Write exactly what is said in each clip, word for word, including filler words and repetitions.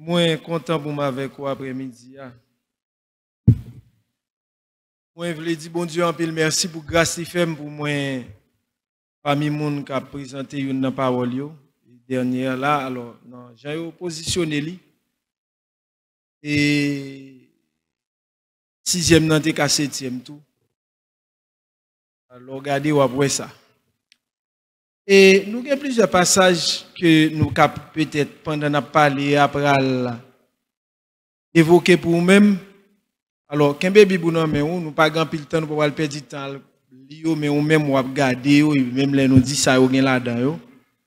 Mwen kontan pou m avèk ou aprèmidi a. Mwen vle di Bondye anpil mèsi pou gras li fè m pou mwen pami moun k ap prezante youn nan pawòl yo. Dènye a la, alò, nan jan yo pozisyone li, e sizyèm nan te ka setyèm tou. Lè w gade, w ap wè sa. E nou gen plizyè pasaj ke nou ka petèt, pandan n ap pale a, pral evoke pou ou menm. Alò, kenbe Bib ou nan men ou, nou pa gen anpil tan, nou pa pral pèdi tan al li yo, men ou menm w ap gade yo, e menm lè nou di sa yo gen ladan yo,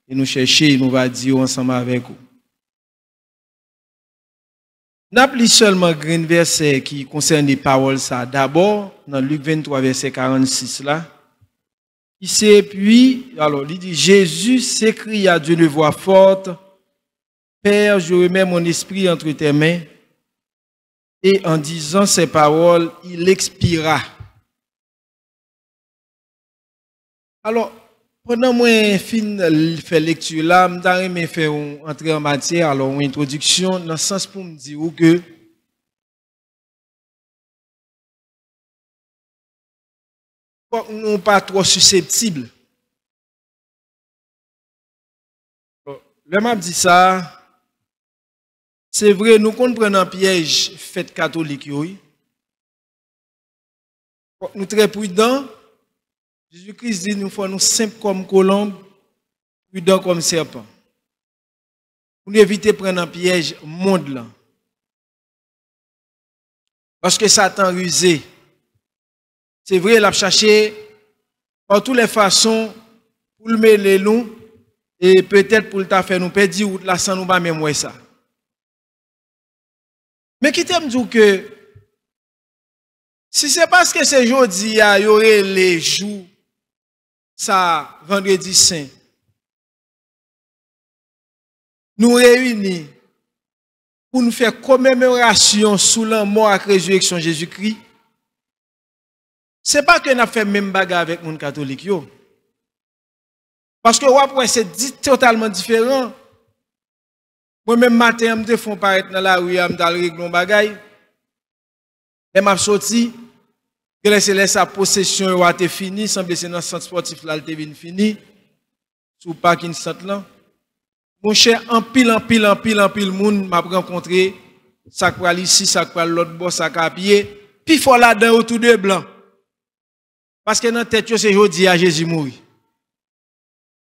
e nou chèche, e nou va di yo ansanm avèk ou. N ap li sèlman grenn vèsè ki konsène pawòl sa a. Dabò, nan Lik venntwa, vèsè karannsis la, ki se, puis, alò, li di, Jésus s'écria d'une voix forte, Père, je remets mon esprit entre tes mains. Et en disant ces paroles, il expira. Alò, pandan mwen fin l-, fè lekti la, m ta renmen fè yon antre an matyè, alò, yon entwodiksyon, nan sans pou m di ou ke fòk nou pa twò siseptib. Bon, lè m ap di sa, se vre, nou konn pran nan pyèj fèt katolik yo, wi. Fòk nou trè pridan. Jezi Kris di nou fò nou senp kòm kolonb, pridan kòm sèpan. Pou nou evite pran nan pyèj mond lan. Paske Satan rize. Se vre, l ap chache pa tout lè fason pou l mele nou, e petèt pou l ta fè nou pèdi wout la san nou pa menm wè sa. Men kite m di w ke si se paske se jodi a yo rele jou sa Vandredi Sen, nou reyini pou n fè komemorasyon sou lanmò ak rezireksyon Jezikri, se pa ke n ap fè menm bagay avèk moun katolik yo. Paske w ap wè se di-, totalman diferan. Mwen menm maten an, m te fè yon parèt nan lari a, m t al regle yon bagay. Lè m ap soti, genlè se lè sa posesyon yo a te fini, sanble se nan sant spòtif la l te vin fini, sou pakin sant lan. Monchè, anpil, anpil, anpil, anpil moun m ap rankontre, sa k pral isi, sa k pral lòt bò, sa k a pye, pifò ladan yo tou de blan. Paske nan tèt yo, se jodi a Jezi mouri.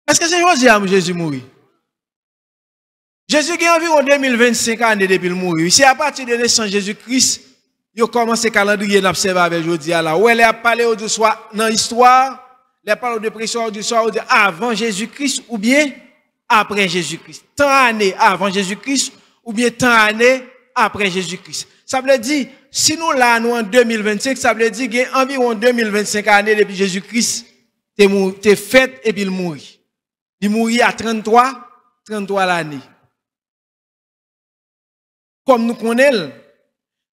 Èske se jodi a Jezi mouri? Jezi gen anviwon de mil vennsenk ane depi l mouri. Se apati de nesans Jezi Kris yo kòmanse kalandriye n ap sèvi avè l jodi a la. Ou wè, lè y ap pale yo di w swa nan istwa, lè y ap pale yo de prestwa, yo di w swa yo di avan Jezi Kris oubyen apre Jezi Kris. Tan ane avan Jezi Kris oubyen tan ane apre Jezi Kris. Sa vle di, si nou la, nou an de mil vennsenk, sa vle di gen anviwon de mil vennsenk ane depi Jezi Kris te mou-, te fèt epi l mouri. Li mouri a tranntwa, tranntwa lane. Kòm nou konnen l.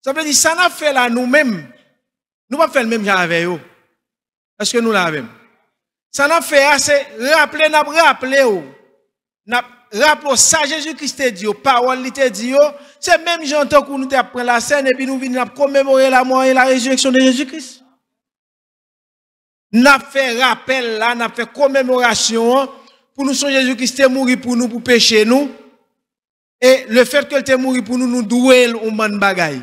Sa vle di, sa n ap fè la, nou menm, nou p ap fè l menm jan avè yo. Èske nou la avè m? Sa n ap fè a, se raple, n ap raple w. N ap raple w sa Jezi Kris te di yo, pawòl li te di yo. Se menm jan tankou nou te ap pran lasèn, epi nou vin, n ap komemore la mò e la rezireksyon de Jezi Kris. N ap fè rapèl la, n ap fè komemorasyon an, pou nou sonje Jezi Kris te mouri pou nou, pou peche nou. E lefètke l te mouri pou nou, nou dwe l yon bann bagay.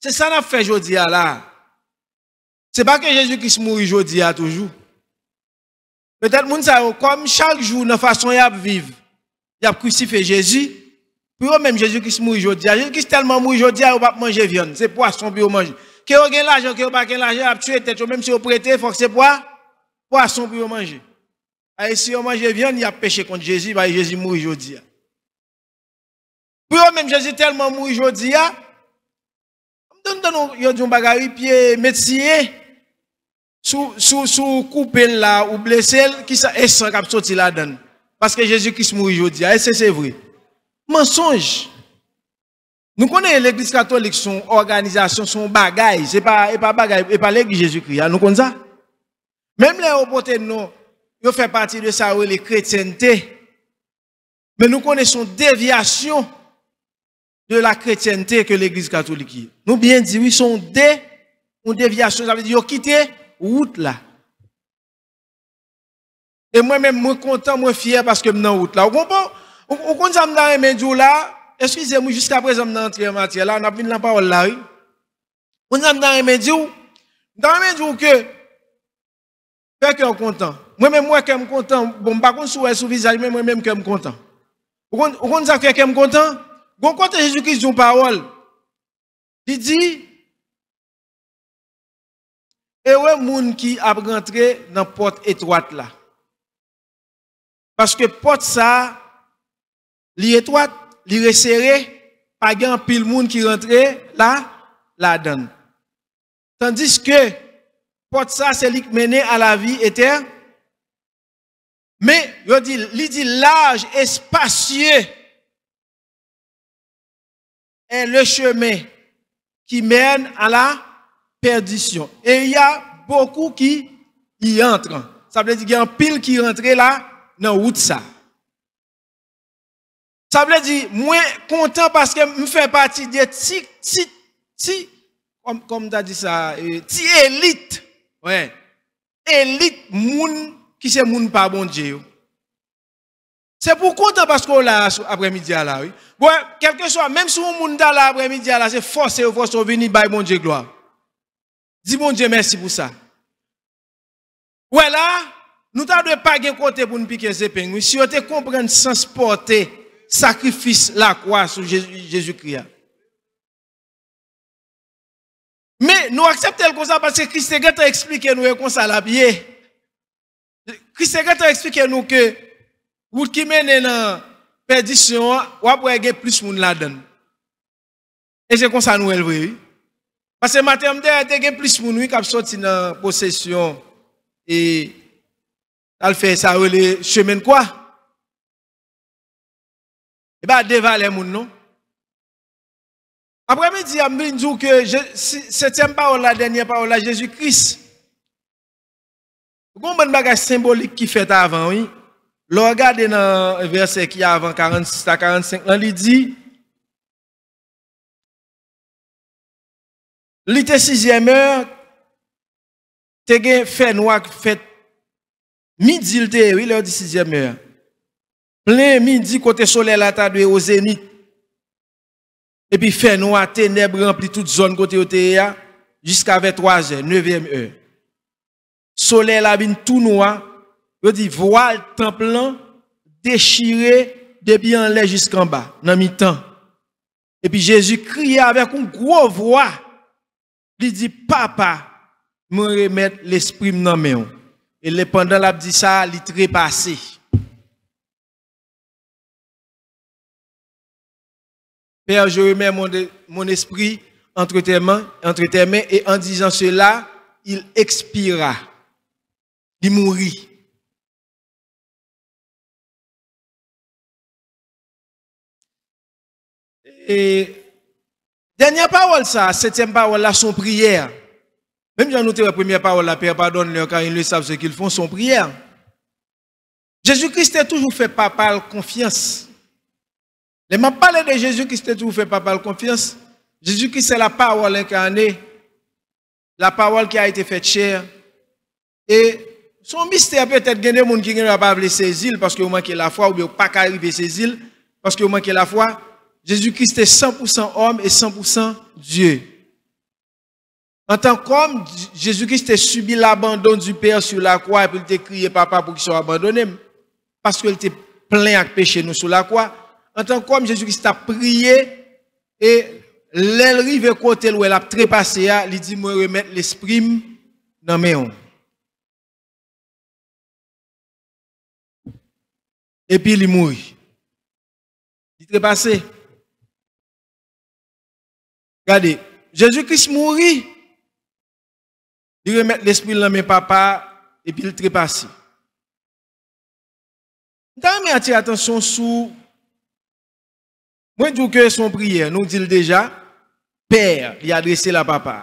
Se sa n ap fè jodi a la. Se pa ke Jezi Kris mouri jodi a toujou. Petèt moun sa yo, kòm chak jou nan fason y ap viv, y ap krisifye Jezi, pou yo menm Jezi Kris mouri jodi a. Jezi Kris tèlman mouri jodi a, yo p ap manje vyann. Se pwason pou yo manje. Ke yo gen lajan, ke yo pa gen lajan, y ap tiye tèt yo. Menm si yo prete, fòk se pwa-, pwason pou yo manje. Paske si yo manje vyann, y ap peche kont Jezi, paske Jezi mouri jodi a. Pou yo menm, Jezi tèlman mouri jodi a, m tann, tann yo di yon bagay, wi, pye medsiye, si w, si w, si w koupe l la, ou blese l, kisa, e san k ap soti ladan l. Paske Jezi Kris mouri jodi a, èske se vre? Mansonj. Nou konnen legliz katolik se yon òganizasyon, se yon bagay, se pa, e pa bagay, e pa legliz Jezikri a, nou konn sa? Menm lè yo pote non, yo fè pati de sa yo rele kretyènte. Men nou konnen se yon devyasyon de la chrétienté ke legliz katolik ye. Nou byen di, wi, se yon de, yon devyasyon, sa vle di yo kite wout la. E mwen menm, mwen kontan, mwen fyè paske m nan wout la. Ou konprann? Ou, ou konn sa m ta renmen di w la? Eskize m, wi, jiska prezan m nan antre an matyè la, n ap vin nan pawòl la, wi. Ou konn sa m ta renmen di w? M ta renmen di w ke fè kè w kontan. Mwen menm, m wè kè m kontan. Bon, m pa konn si w wè l sou vizaj, men mwen menm, kè m kontan. Ou konn, ou konn sa k fè kè m kontan? Gon kote Jezikri di yon pawòl. Li di, Ere moun ki ap rantre nan pòt etwat la. Paske pòt sa a, li etwat, li resere, pa gen anpil moun ki rantre la, ladan l. Tandiske pòt sa a, se li k mennen a lavi etè-, men, yo di, li di, large, espacieux est le chemin qui mène à la perdition. Et il y a beaucoup qui y entrent. Sa vle di gen anpil ki rantre la nan wout sa. Sa vle di, mwen kontan paske m fè pati de ti, ti, ti, kòm, kòm ta di sa, eh, ti elit. Wè. Elit moun ki se moun pa Bondye yo. Se pou w kontan paske w la a sou, aprèmidi a la, wi. Bon, kèlkeswa, menm si yon moun ta la aprèmidi a la, se fòse yo fòse w vini bay Bondye glwa. Di Bondye mèsi pou sa. Wè la, nou ta dwe pa gen kote pou n pike zepeng, wi, si yo te konprann sans pòte sakrifis lakwa sou Jezi, Jezikri a. Men, nou aksepte l konsa paske Kris te gentan eksplike nou e konsa l ap ye. Kris te gentan eksplike nou ke wout ki mennen nan pèdisyon an, w ap wè gen plis moun ladan l. E se konsa nou wè l vre, wi. Paske maten an, m te wè te gen plis moun, wi, k ap soti nan posesyon e al fè sa yo rele chemen kwa. E pa de valè moun, non. Aprèmidi a, m vin di w ke Je-, si-, setyèm pawòl la, dènyè pawòl la, Jezi Kris. Gon bann bagay senbolik ki fèt avan, wi. Lè w gade nan vèsè ki avan karannsis a karannsenk lan, li di, Li te sizyèm è, te gen fènwa k fèt, midi l te ye, wi, lè yo di sizyèm è. Plen midi kote solèy la ta dwe o zenit. Epi fènwa, tenèb ranpli tout zòn kote yo te ye a, jiska vè twazè, nevyèm è. Solèy la vin tou nwa, yo di vwal tanp lan dechire depi anlè jiskanba, nan mitan. Epi Jezi kriye avèk yon gwo vwa, li di, Papa, mwen remèt lespri m nan men w. E le, pandan l ap di sa, li trepase. Père, je remets mon, mon esprit entre tes mains, entre tes mains, et en disant cela, il expira. Li mouri. E dènyè pawòl sa, setyèm pawòl la, se yon priyè. Menm jan nou te wè premyè pawòl la, Père, pardonne-leur, car ils ne savent ce qu'ils font, se yon priyè. Jezi Kris te toujou fè Papa l konfyans. Lè m ap pale de Jezi Kris te toujou fè Papa l konfyans, Jezi Kris se la parole incarnée, la parole qui a été faite chair. E se yon mistè, petèt gen de moun ki gen dwa pa vle sezi l paske yo manke lafwa oubyen yo pa ka rive sezi l paske yo manke lafwa. Jezi Kris te san pou san òm e san pou san Dye. Antan kòm, Jezi Kris te sibi l'abandon du Père sur la croix epi l te kriye, Papa, poukisa w abandone m? Paske l te plen ak peche nou sou lakwa. Antan kòm, Jezi Kris t ap priye e lè l rive kote l wè l ap trepase a, li di, Mwen remèt lespri m nan men w. Epi li mouri. Li trepase. Gade, Jezi Kris mouri. Li remèt lespri l nan men Papa epi l trepase. M ta renmen atire atansyon sou, mwen di w ke se yon priyè, nou di l deja, Pè, li adrese l a Papa.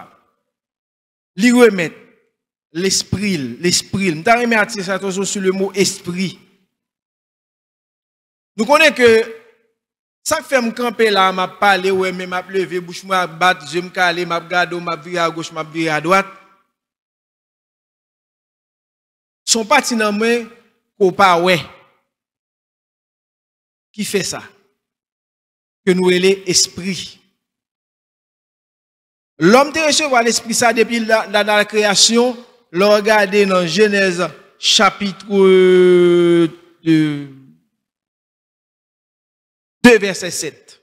Li remèt lespri l, lespri l. M ta renmen atire atansyon sou le mo espri. Nou konnen ke sa k fè m kanpe la, m ap pale, ou wè men m ap leve, bouch mwen ap bat, je m kale, m ap gade w, m ap vire agoch, m ap vire adwat. Se yon pati nan mwen ke w pa wè ki fè sa, ke nou rele espri. Lòm te resevwa lespri sa depi la, la, la kreyasyon, lè w gade nan Jenèz chapit de, de vèsè sèt.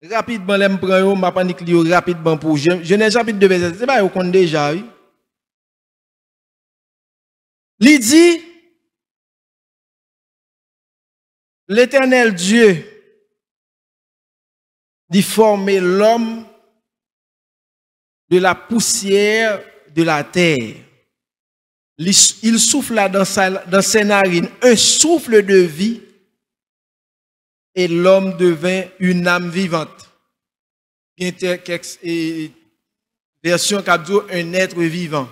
Rapidman, lè m pran yo, m ap annik li yo rapidman pou w. Je-, Jenèz chapit de vèsè sèt, se bagay ou konn deja, wi. Li di, L'Éternel Dieu, li fòme lòm de la poussière de la terre. Li s-, il souffla dans sa, dans ses narines un souffle de vie et l'homme devint une âme vivante. Gen tè-, kèk, e, vèsyon k ap di w un être vivant.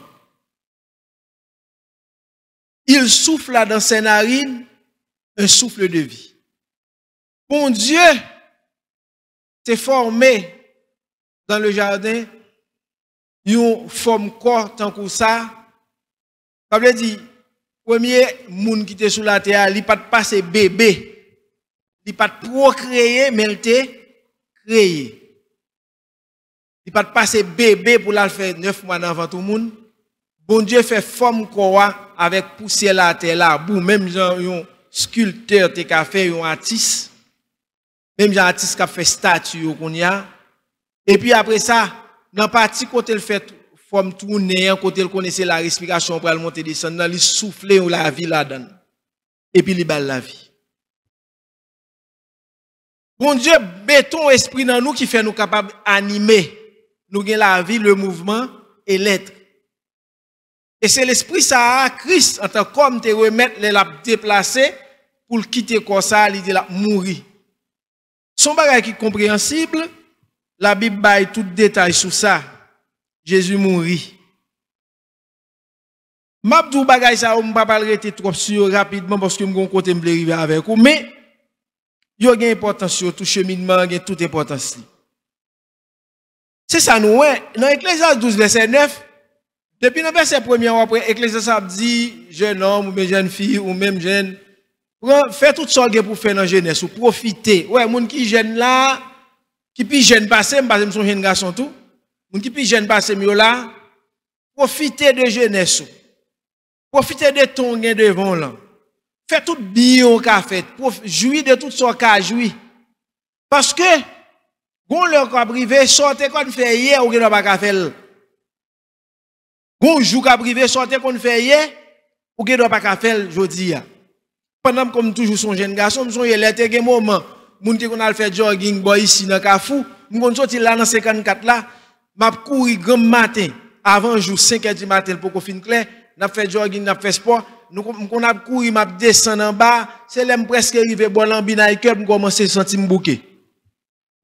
Il souffla dans ses narines un souffle de vie. Bondye te fòme dans le jardin yon fòm kò tankou sa. Sa vle di, premye moun ki te sou latè a, li pa t pase bebe. Li pa t pwokreye, men l te kreye. Li pa t pase bebe pou l al fè nèf mwa nan vant yon moun. Bondye fè fòm kò a avèk pousyè latè, labou, menm jan yon skiltè te ka fè, yon atis. Menm jan atis k ap fè estati yo kounye a. Epi apre sa, nan pati kote l fè t-, fòm twou nen an, kote l konnen se la respirasyon an pral monte desann nan, li soufle yon lavi ladan l. Epi li ba l lavi. Bondye mete yon espri nan nou ki fè nou kapab anime. Nou gen lavi, le mouvement et l'être. E se lespri sa a, Kris, antan kòm, te remèt lè l ap deplase pou l kite kò sa a, li di l ap mouri. Se yon bagay ki konpreyansib, Labib bay tout detay sou sa. Jezi mouri. M ap di w bagay sa yo, m pa pral rete twòp sou yo rapidman, paske m gen yon kote m vle rive avèk ou, men yo gen enpòtans yo tou, cheminman an gen tout enpòtans li. Se sa nou wè, nan Eklezyas douz vèsè nèf, depi nan vèsè premye a, w ap wè Eklezyas ap di, jènòm oubyen jèn fi, ou menm jèn, pran, fè tout sa w gen pou fè nan jenès ou, pwofite. Wè, moun ki jèn la, ki pi jèn pase m, paske m se yon jèn gason tou, moun ki pi jèn pase m yo la, pwofite de jenès ou. Pwofite de tan w gen devan w lan. Fè tout byen w ka fè. Pwof-, jwi de tout sa w ka jwi. Paske, gon lè k ap rive, sa w te konn fè yè, ou gendwa pa ka fè l. Gon jou k ap rive, sa w te konn fè yè, ou gendwa pa ka fè l jodi a. Pandan m konn toujou se yon jèn gason, m sonje lè te gen moman, moun te konn al fè jogging bò isi nan Kafou, m konn soti la nan senkannkat la, m ap kouri granm maten, avan jou, senk è di maten, l poko fin klè, n ap fè jogging, n ap fè spò, nou kon-, m konn ap kouri, m ap desann anba, se lè m prèske rive bò Lanbi Nike, m kòmanse santi m bouke.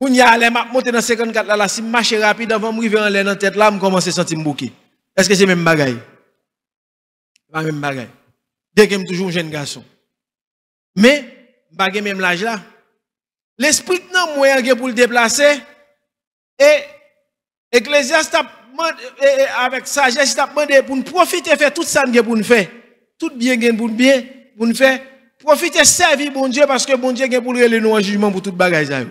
Kounye a, lè m ap monte nan senkannkat la, la, si m mache rapid, anvan m rive anlè nan tèt la, m kòmanse santi m bouke. Èske se menm bagay? Se pa menm bagay. Byenke m toujou yon jèn gason. Men, m pa gen menm laj la. Lespri k nan mwen an gen pou l deplase, e Eklezyas t ap mande, e, e, avèk sajès, li t ap mande pou n pwofite fè tout sa n gen pou n fè. Tout byen gen pou n byen, pou n fè. Pwofite sèvi Bondye, paske Bondye gen pou l rele nou an jijman pou tout bagay sa yo.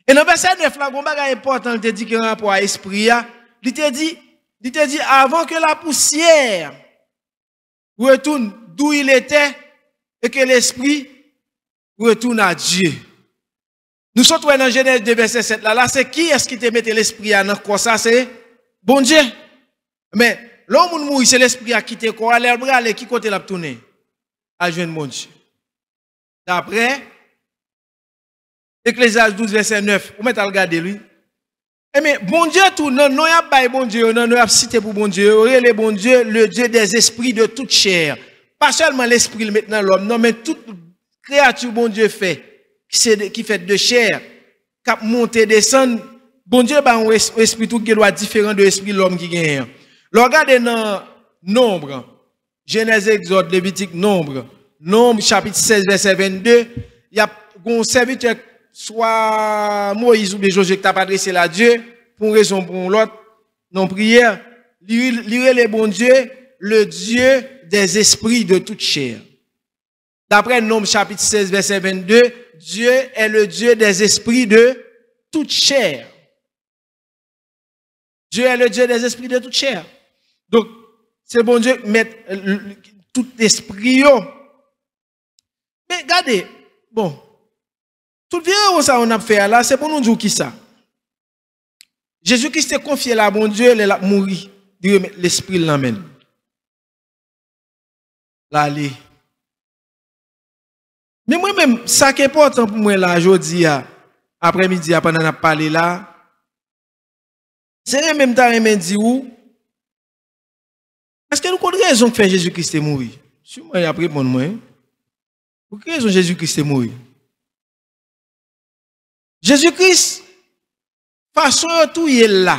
E nan vèsè nèf la, gon bagay enpòtan li te di ki gen rapò a espri a. Li te di, li te di, avant que la poussière retourne d'où il était et que l'esprit retourne à Dieu. Nou sot wè nan Jenèz de vèsè sèt la, la, se kiyès ki te mete lespri a nan kò sa? Se Bondye. Men, lè yon moun mouri, se lespri a kite kò a, lè l prale, ki kote l ap tounen? Al jwenn Bondye. Daprè Eklezyas douz, vèsè nèf, ou mèt al gade l, wi. Ebyen, Bondye tou, nan non y ap bay Bondye yo, nan non y ap site pou Bondye yo, yo rele Bondye le Dieu des esprits de toute chair. Pa sèlman lespri l met nan lòm, non, men tout kreyati Bondye fè, ki se de, ki fèt de chè, k ap monte, desann, Bondye ba yon es-, espri tou ki gendwa diferan de espri lòm ki genyen an. Lè w gade nan Nonb, Jenèz, Egzòd, Levitik, Nonb, Nonb chapit sèz, vèsè vennde, y ap gen yon sèvitè, swa Moyiz oubyen Jozye, ki t ap adrese l a Dye, pou yon rezon ou pou yon lòt, nan yon priyè, li, li rele Bondye le Dieu des esprits de toute chair. Daprè Nonb chapit sèz, vèsè vennde, Dieu est le Dieu des esprits de toute chair. Dieu est le Dieu des esprits de toute chair. Donk, se Bondye k mèt, euh, tout espri yo. Men gade, bon, tout vye rewo sa yo n ap fè a la, se pou nou di w kisa. Jezi Kris te konfye l a Bondye lè l ap mouri, li remèt lespri l nan men l. L ale. Men mwen menm, sa k enpòtan pou mwen la, jodi a, aprèmidi a, pandan n ap pale la, se renmen m ta renmen di w, èske nou konn rezon k fè Jezi Kris te mouri? Siman, y ap reponn mwen. Pou ki rezon Jezi Kris te mouri? Jezi Kris, fason yo touye l la,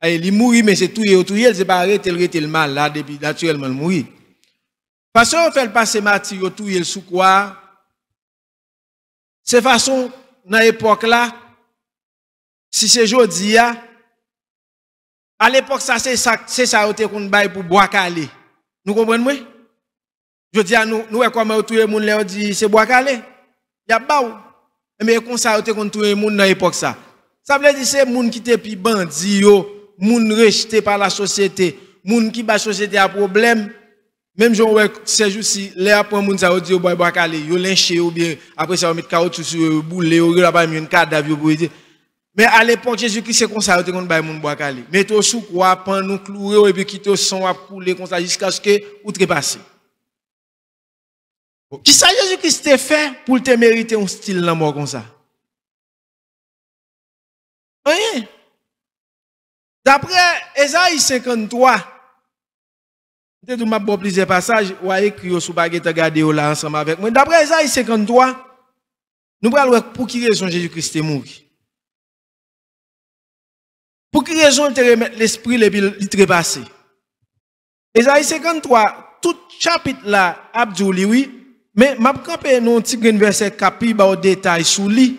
e, li mouri, men se touye yo touye l, se pa rete l, rete l malad, epi natirèlman l mouri. Fason yo fè l pase mati, yo touye l sou kwa a, se fason nan epòk la, si se jodi a, alepòk sa, se sa, se sa yo te konn bay pou bwa kale. Nou konprann mwen? Jodi a, nou, nou wè kòman yo touye moun lè yo di se bwa kale. Y ap ba w. Enben, e konsa yo te konn touye moun nan epòk sa. Sa vle di se moun ki te pi bandi yo, moun rejte pa lasosyete, moun ki bay sosyete a pwoblèm. Menm jan w wè sèjousi, lè y ap pran moun sa yo, di yo bwè bwa kale, yo lenche yo, oubyen apre sa, yo met kawotchou sou yo, yo boule yo, yo pa menm jwenn kadav yo pou yo di. Men alepòk Jezi Kris, se konsa yo te konn bay moun bwa kale. Mete w sou kwa, pann ou, kloure w, epi kite w san w ap koule konsa jiskaske ou trepase. Bon, kisa Jezi Kris te fè pou l te merite yon stil lanmò konsa? Anyen. Daprè Ezayi senkanntwa, m te di w m ap ba w plizyè pasaj, w a ekri yo si w pa gentan gade yo la ansanm avèk mwen. Daprè Ezayi senkanntwa, nou pral wè pou ki rezon Jezi Kris te mouri. Pou ki rezon l te remèt lespri l epi li trepase? Ezayi senkanntwa, tout chapit la ap di w li, wi, men m ap kanpe nan yon ti grenn vèsè k ap pi ba w detay sou li.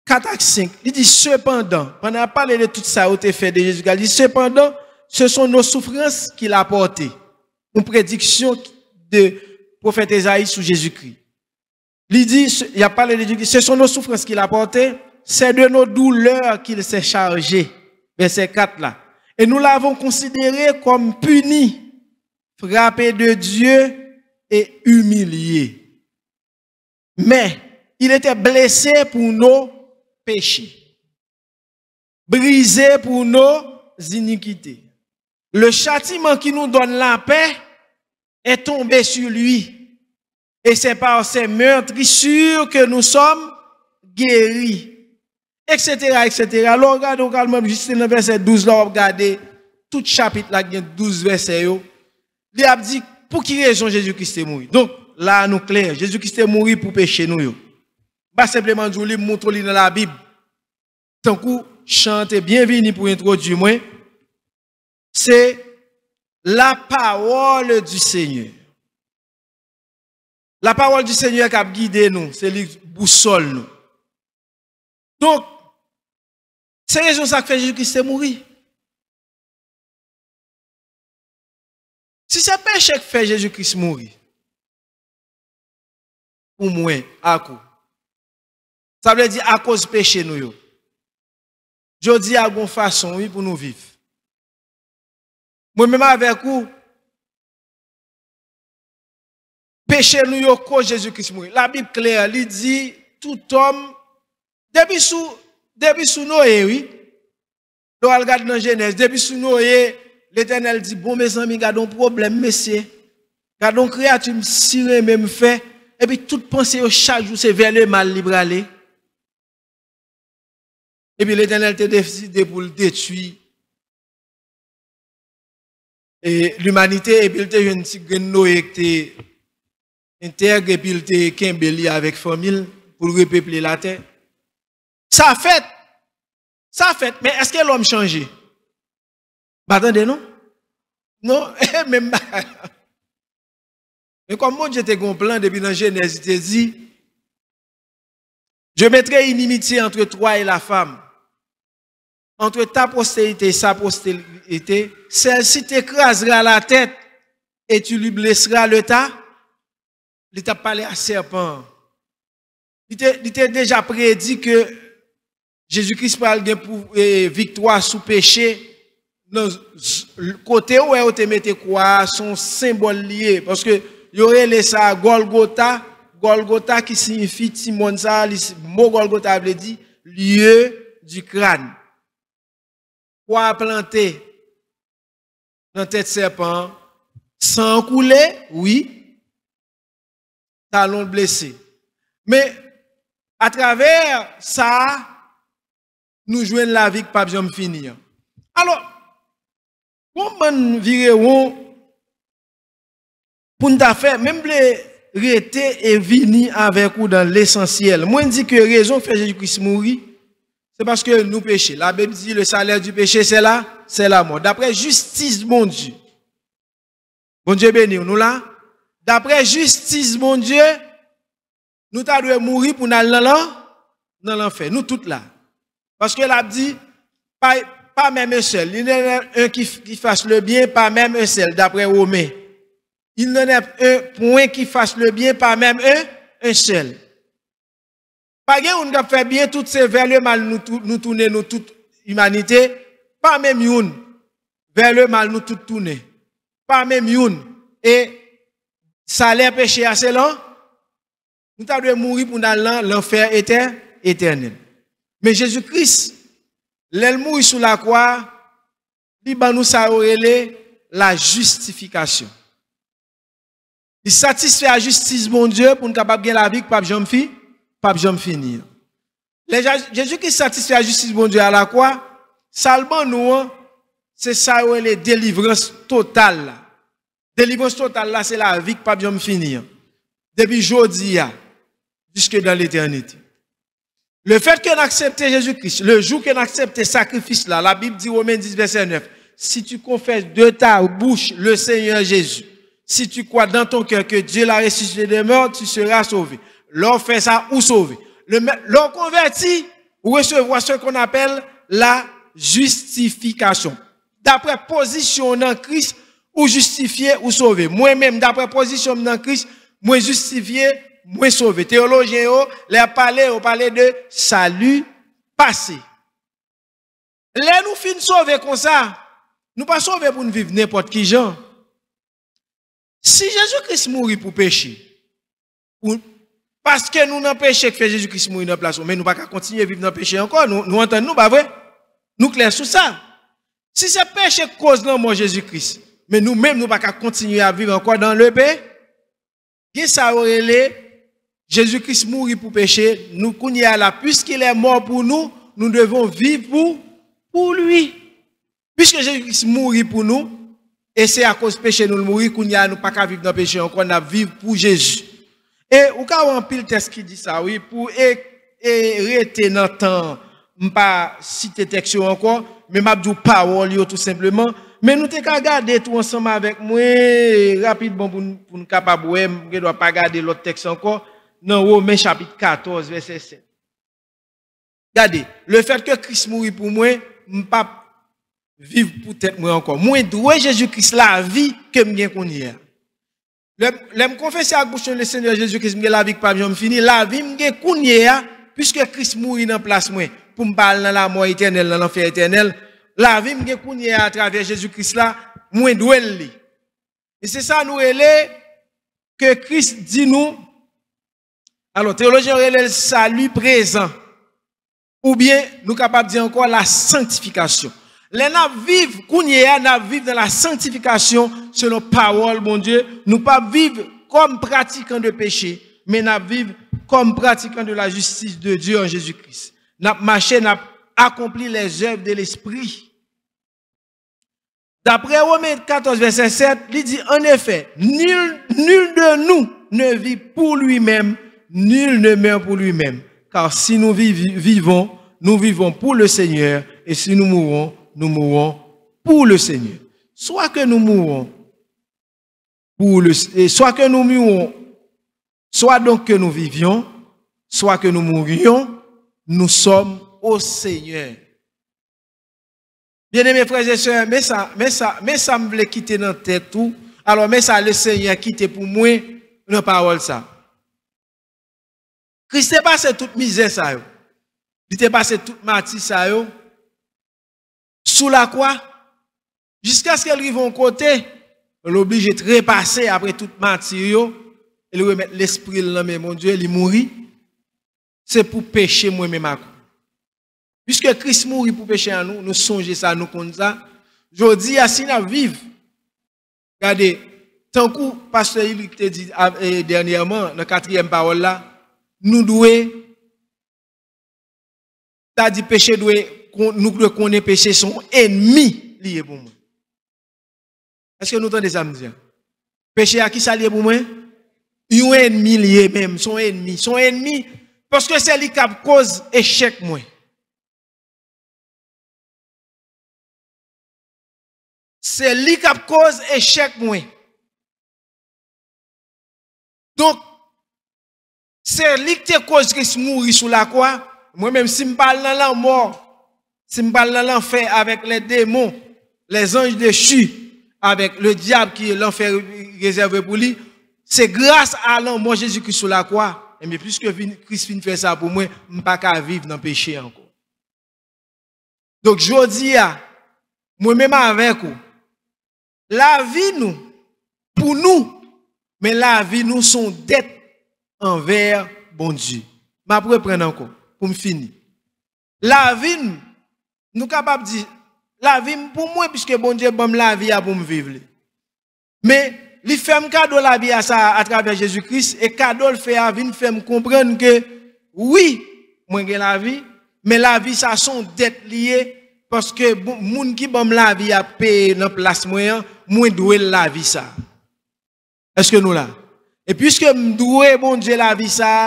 Kat ak senk, li di, sepandan, pandan l ap pale de tout sa yo te fè de Jezi Kris, li di, sepandan, ce sont nos souffrances qu'il a portées. Yon prediksyon de pwofèt Ezayi sou Jezi Kris. Li di, se- y ap pale de Jezi Kris, ce sont nos souffrances qu'il a portées, c'est de nos douleurs qu'il s'est chargé. Vèsè kat la. Et nous l'avons considéré comme puni, frappé de Dieu et humilié. Mais il était blessé pour nos péchés, brisé pour nos iniquités. Le châtiment qui nous donne la paix est tombé sur lui, et c'est par ses meurtrissures que nous sommes guéris, et cetera, et cetera. Lè w gade, w ka al menm jis nan vèsè douz la, w ap gade tout chapit la gen douz vèsè yo. Li ap di pou ki rezon Jezi Kris te mouri. Donk, la a nou klè, Jezi Kris te mouri pou peche nou yo. M pa senpleman di w li, m montre w li nan Labib. Tankou chan an te byen vini pou entwodui mwen, se la parole du Seigneur. La parole du Seigneur k ap gide nou, se li bousòl nou. Donk, se rezon sa k fè Jezi Kris te mouri. Si se peche k fè Jezi Kris mouri, pou mwen, ak ou, sa vle di akoz peche nou yo. Jodi a, gon fason, wi, pou nou viv. Mwen menm avèk ou, peche nou yo koz Jezi Kris mouri. Labib klè, li di, tout òm, depi sou, depi sou Noye, wi, lè w al gade nan Jenèz, depi sou Noye, Letènèl di, bon, mezanmi, gade yon pwoblèm, mesye. Gade yon kreyati m si renmen m fè. Epi tout panse yo chak jou se vè lemal li prale. Epi Letènèl te deside pou l detwi, e, limanite, epi l te jwenn ti grenn Noye ki te entèg, epi l te kenbe li avèk fanmi l pou l repeple latè. Sa fèt! Sa fèt, men èske lòm chanje? M pa tande, non? Non, e menm bagay la. Men kòm Bondye te gen yon plan depi nan Jenèz, li te di, Je mettrai inimitié entre toi et la femme, entre ta postérité et sa postérité, celle-ci t'écrasera la tête et tu lui blesseras le ta. Li t ap pale a sèpan an. Li te, li te deja predi ke Jezi Kris pral gen pou, e, viktwa sou peche. Nan z- kote ou wè yo te mete kwa a, se yon senbòl li ye. Paske yo rele sa Gòlgota. Gòlgota ki siyifi ti mòn sa a, li, mo Gòlgota vle di lieu du crâne. Kwa a plante nan tèt sèpan an, san an koule, wi, talon blese. Men, atravè sa a, nou jwenn lavi k p ap janm fini an. Alò, gon bann virewon pou n ta fè, men m vle rete e vini avèk ou dan lesansyèl. Mwen di ke rezon k fè Jezi Kris mouri, se paske nou peche. Labib di, le salaire du péché, c'est la, c'est la mort. Daprè jistis Bondye. Bondye beni w, nou la? Daprè jistis Bondye, nou ta dwe mouri pou n al nan lan, nan lanfè. Nou tout la. Paske l ap di, pa, pas même un seul. Il n'en est un qui, qui fasse le bien, pas même un seul, daprè Women. Il n'en est un point qui fasse le bien, pas même un, un seul. Pa gen youn k ap fè byen, tout se vers le mal nou tou- nou tounen, nou tout imanite, pa menm youn. Vers le mal nou tout tounen. Pa menm youn. E salè peche a se lan, nou ta dwe mouri pou n al nan lanfè etè- etènèl. Men Jezi Kris, lè l mouri sou lakwa, li ban nou sa yo rele la justification. Li satisfè a jistis Bondye pou n kapab gen lavi k p ap janm fi- p ap janm fini an. Lè Ja- Jezi Kris satisfè a jistis Bondye a lakwa, sa l ban nou an, se sa yo rele delivrans total la. Delivrans total la, se lavi k p ap janm fini an. Depi jodi a, jusque dans l'éternité. Le fait que n aksepte Jezi Kris, le jou ke n aksepte sakrifis la, Labib di, Women dis vèsè nèf, si tu confesses de ta bouche le Seigneur Jésus, si tu crois dans ton cœur que Dieu l'a ressuscité des morts, tu seras sauvé. Lè w fè sa, ou sove. Le mè- lè w konvèti, ou resevwa ce qu'on appelle la justification. Daprè pozisyon w nan Kris, ou jistifye, ou sove. Mwen menm, daprè pozisyon m nan Kris, mwen jistifye, mwen sove. Teyolojyen yo, lè y ap pale, yo pale de sali pase. Lè nou fin sove konsa, nou pa sove pou n viv nenpòt ki jan. Si Jezi Kris mouri pou peche, ou, paske nou nan peche k fè Jezi Kris mouri nan plas nou, men nou pa ka kontinye viv nan peche ankò. Nou, nou antann nou, pa vre? Nou klè sou sa. Si se peche k koz lanmò Jezi Kris, men nou menm, nou pa ka kontinye ap viv ankò dan lepe. Gen sa yo rele Jezi Kris mouri pou peche. Nou kounye a la, puisqu'il est mort pour nous, nous devons vivre pour, pour lui. Piske Jezi Kris mouri pou nou, e se akoz peche nou l mouri, kounye a nou pa ka viv nan peche ankò, n ap viv pou Jezi. E ou ka wè anpil tèks ki di sa, wi, pou e, e rete nan tan, m pa site tèks yo ankò, men m ap di w pawòl yo tou senpleman. Men nou te ka gade tou ansanm avèk mwen, rapidman pou n, pou n kapab wè, m gen dwa pa gade lòt tèks ankò, nan Women chapit katòz, vèsè sèt. Gade, le fait que Kris mouri pou mwen, m p ap viv pou tèt mwen ankò. Mwen dwe Jezi Kris lavi ke m gen kounye a. Lè, lè m konfese ak bouch mwen le Senyè Jezi Kris, m gen lavi k p ap janm fini. Lavi m gen kounye a, piske Kris mouri nan plas mwen, pou m pa al nan lamò etènèl, nan lanfè etènèl. Lavi m gen kounye a atravè Jezi Kris la, mwen dwe l li. E se sa nou rele ke Kris di nou. Alò, teyolojyen yo rele l sali prezan. Oubyen, nou kapab di ankò, la sanktifikasyon. Lè n ap viv kounye a, n ap viv nan la sanktifikasyon selon pawòl Bondye. Nou p ap viv kòm pratikan de peche, men n ap viv kòm pratikan de la justice de Dieu en Jésus-Christ. N ap mache, n ap akonpli les œuvres de l'Esprit. D'après Romains quatorze, verset sept, li di, en effet, nul, nul de nous ne vit pour lui-même, nul ne meurt pour lui-même. Car si nous vivi- vivons, nous vivons pour le Seigneur, et si nous mourons, nous mourons pour le Seigneur. Soit que nous mourons pour le, et soit que nous mourons, soit donc que nous vivions, soit que nous mourions, nous sommes au Seigneur. Byeneme frè e sè, men sa, men sa, men sa m vle kite nan tèt ou. Alò, men sa Lesenyè kite pou mwen nan pawòl sa. Kris te pase tout mizè sa yo. Li te pase tout mati sa yo sou lakwa, jiskaske l rive yon kote, l oblije trepase apre tout mati yo, e l remèt lespri l nan men Bondye, li mouri. Se pou peche mwen menm ak ou. Piske Kris mouri pou peche an nou, nou sonje sa, nou konn sa. Jodi a, si n ap viv, gade, tankou pastè Ilik te di a- e, dènyèman, nan katriyèm pawòl la, nou dwe, ta di peche dwe, kon- nou dwe konnen peche se yon ènmi li ye pou mwen. Èske nou tande sa m di a? Peche a, ki sa l ye pou mwen? Yon ènmi l ye menm, se yon ènmi, se yon ènmi, paske se li k ap koz echèk mwen. Se li k ap koz echèk mwen. Donk, se li k te koz Kris mouri sou lakwa. Mwen menm, si m pa al nan lanmò, si m pa al nan lanfè avèk lè demon, lè zanj dechi, avèk le dyab ki lanfè rezève pou li, se gras a lanmò Jezi Kris sou lakwa. Ebyen, piske vin- Kris fin fè sa pou mwen, m pa ka viv nan peche ankò. Donk, jodi a, mwen menm avèk ou, lavi nou, pou nou, men lavi nou se yon dèt anvè Bondye. M ap reprann ankò, pou m fini. Lavi m, nou kapab di, lavi m pou mwen, piske Bondye ban m lavi a pou m viv li. Men, li fè m kado lavi a sa a atravè Jezi Kris, e kado l fè a vin fè m konprann ke, wi, mwen gen lavi, men lavi sa se yon dèt li ye, paske bon- moun ki ban m lavi a peye nan plas mwen an, mwen dwe l lavi sa a. Èske nou la? E piske m dwe Bondye lavi sa a,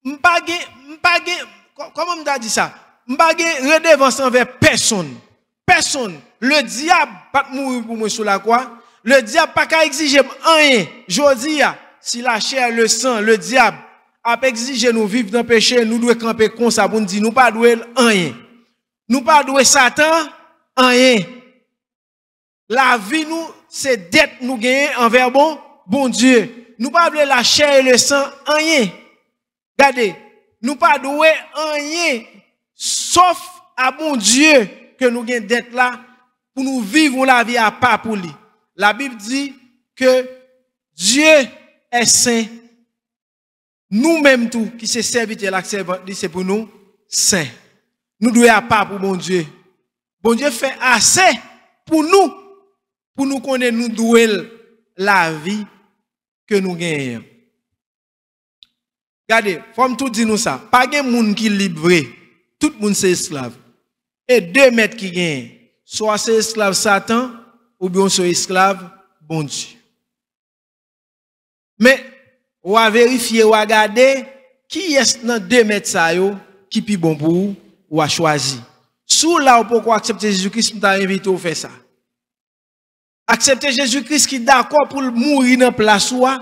m pa gen, m pa gen, kò- kòman m ta di sa? M pa gen redevans anvè pèsonn. Pèsonn. Le dyab pa t mouri pou mwen sou lakwa. Le dyab pa ka egzije m anyen. Jodi a, si lachè, le san, le dyab ap egzije nou viv nan peche, nou dwe kanpe konsa pou n di nou pa dwe l anyen. Nou pa dwe Satan anyen. Lavi nou, se dèt nou genyen anvè bon, Bondye. Nou pa vle lachè e le san anyen. Gade, nou pa dwe anyen, sòf a Bondye ke nou gen dèt la, pou nou viv yon lavi apa pou li. Labib di ke Dieu est saint. Nou menm tou, ki se sèvitè l ak sèvant li, se pou nou sen. Nou dwe apa pou Bondye. Bondye fè ase pou nou, pou nou konnen nou dwe l lavi ke nou genyen an. Gade, fò m tou di nou sa, pa gen moun ki lib vre. Tout moun se esklav. E de mèt ki genyen. Swa se esklav Satan, oubyen w se esklav Bondye. Men, w a verifye, w a gade, kiyès nan de mèt sa yo ki pi bon pou ou, w a chwazi. Si w la ou poko aksepte Jezi Kris, m ta envite w fè sa. Aksepte Jezi Kris ki dakò pou l mouri nan plas ou a,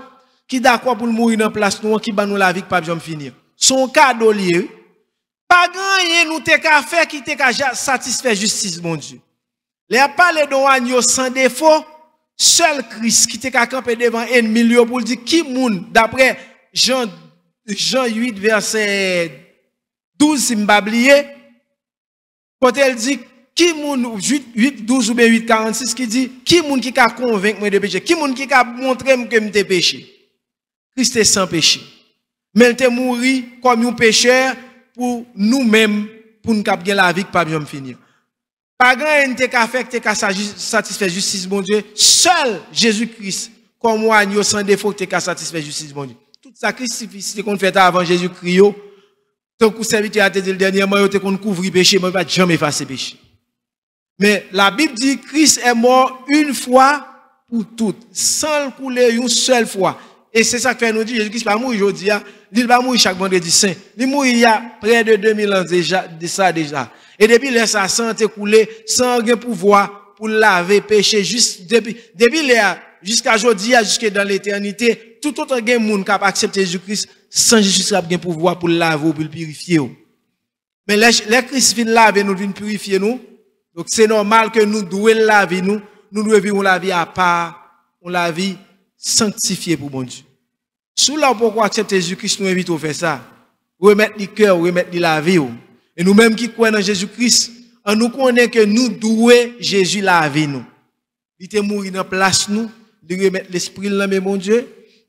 ki dakò pou l mouri nan plas nou an, ki ban nou lavi k p ap janm fini an. Se yon kado li ye, wi. Pa gen anyen nou te ka fè ki te ka ja- satisfè jistis Bondye. Lè y ap pale de yon anyo san defo, sèl Kris ki te ka kanpe devan ènmi l yo pou l di ki moun, daprè Jan, Jan uit, vèsè douz, si m pa bliye, kote l di, ki moun, uit, uit douz oubyen uit karannsis, ki di, ki moun ki ka konvenk mwen de peche? Ki moun ki ka montre m ke m te peche? Kris te san peche. Men l te mouri kòm yon pechè pou nou menm, pou n k ap gen lavi k p ap janm fini an. Pa gen anyen n te ka fè k te ka sa- satisfè jistis Bondye. Sèl Jezi Kris, kòm yon anyo san defo, k te ka satisfè jistis Bondye. Tout sakrifis ki te konn fèt avan Jezi Kris yo, tankou sèvitè a te di l dènyèman, yo te konn kouvri peche, men yo pa t janm efase peche. Men Labib di, Kris est mort une fois pour toutes. San l koule yon sèl fwa. E se sa k fè nou di, Jezi Kris pa mouri jodi a, li pa mouri chak vandredi sen. Li mouri y a près de deux mille ans deja, de sa deja. E depi lè sa, san an te koule, san an gen pouvwa pou l lave peche jis depi, depi lè a, Jiska jodi a, jiske dan letènite, toutotan gen moun k ap aksepte Jezi Kris, san Jezi Kris ap gen pouvwa pou l lave w, pou l pirifye w. Men lè, lè Kris vin lave nou, vin pirifye nou, donk se nòmal ke nou dwe l lavi nou, nou dwe viv yon lavi apa, yon lavi sanktifye pou Bondye. Si w la ou poko aksepte Jezi Kris, nou envite w fè sa. Remèt li kè w, remèt li lavi w. E nou menm ki kwè nan Jezi Kris, an nou konnen ke nou dwe Jezi lavi nou. Li te mouri nan plas nou, li remèt lespri l nan men Bondye.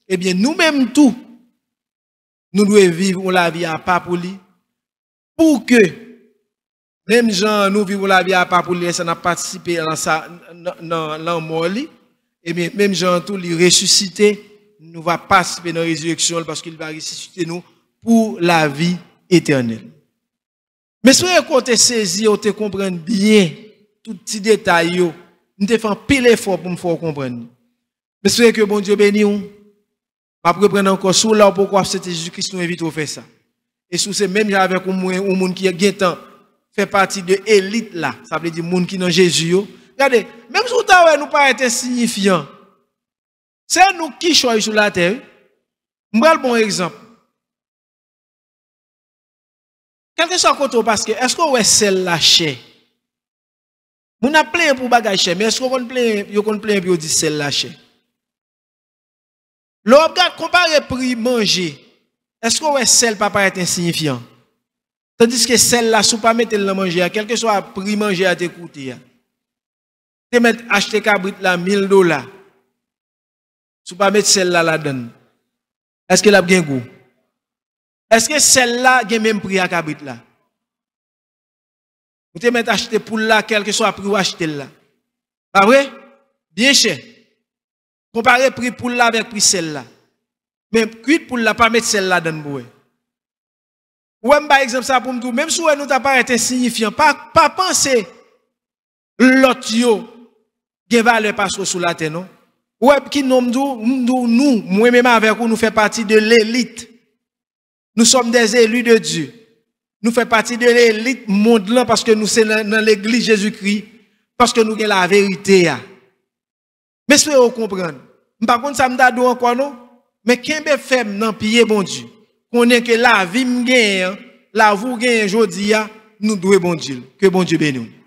Ebyen, nou menm tou, nou dwe viv yon lavi apa pou li, pou ke, menm jan nou viv yon lavi apa pou li, lè sa n ap patisipe nan sa, nan, nan lanmò li, ebyen, menm jan tou, li resisite, nou va patisipe nan rezireksyon l, paske li va resisite nou pou lavi etènèl. M espere ke w te sezi, w te konprann byen tout ti detay yo. M te fè anpil efò pou m fè w konprann. M espere ke Bondye beni w. M ap reprann ankò, si w la ou poko aksepte Jezi Kris, nou envite w fè sa. E si w se menm jan avèk ou, mwen, ou moun ki gentan fè pati de elit la, sa vle di moun ki nan Jezi yo. Gade, menm si w ta wè nou parèt ensiyifyan, se nou kichòy sou latè, wi. M pral ba w yon egzanp. Kèlkeswa kote w pase, èske w wè sèl la chè? Moun ap plenyen pou bagay chè, men èske w konn plenyen, yo konn plenyen pou yo di sèl la chè? Lè w ap gad konpare pri manje, èske w wè sèl pa parèt ensiyifyan? Tandiske sèl la, si w pa mete l nan manje a, kèlkeswa pri manje a te koute a, te mèt achte kabrit la mil dola. Si w pa met sèl la ladann, èske l ap gen gou? Èske sèl la gen menm pri a kabrit la? Ou te mèt achte poul la, kèlkeswa pri w achte l la. Pa vre? Byen chè. Konpare pri poul la avèk pri sèl la. Men kwit poul la, pa met sèl ladann pou wè. Ou wè, m bay egzanp sa pou m di w, menm si w wè nou ta parèt ensiyifyan, pa, pa panse lòt yo gen valè pase w sou latè, non. Ou wè ki non m di w? M di w nou, mwen menm avèk ou, nou fè pati de lelit. Nous sommes des élus de Dieu. Nou fè pati de lelit mond lan paske nou se nan, nan legliz Jezikri, paske nou gen laverite a. M espere w konprann. M pa konn sa m ta di w ankò non, men kenbe fèm nan pye Bondye. Konnen ke lavi m genyen an, lavi w genyen jodi a, nou dwe Bondye l. Ke Bondye beni w.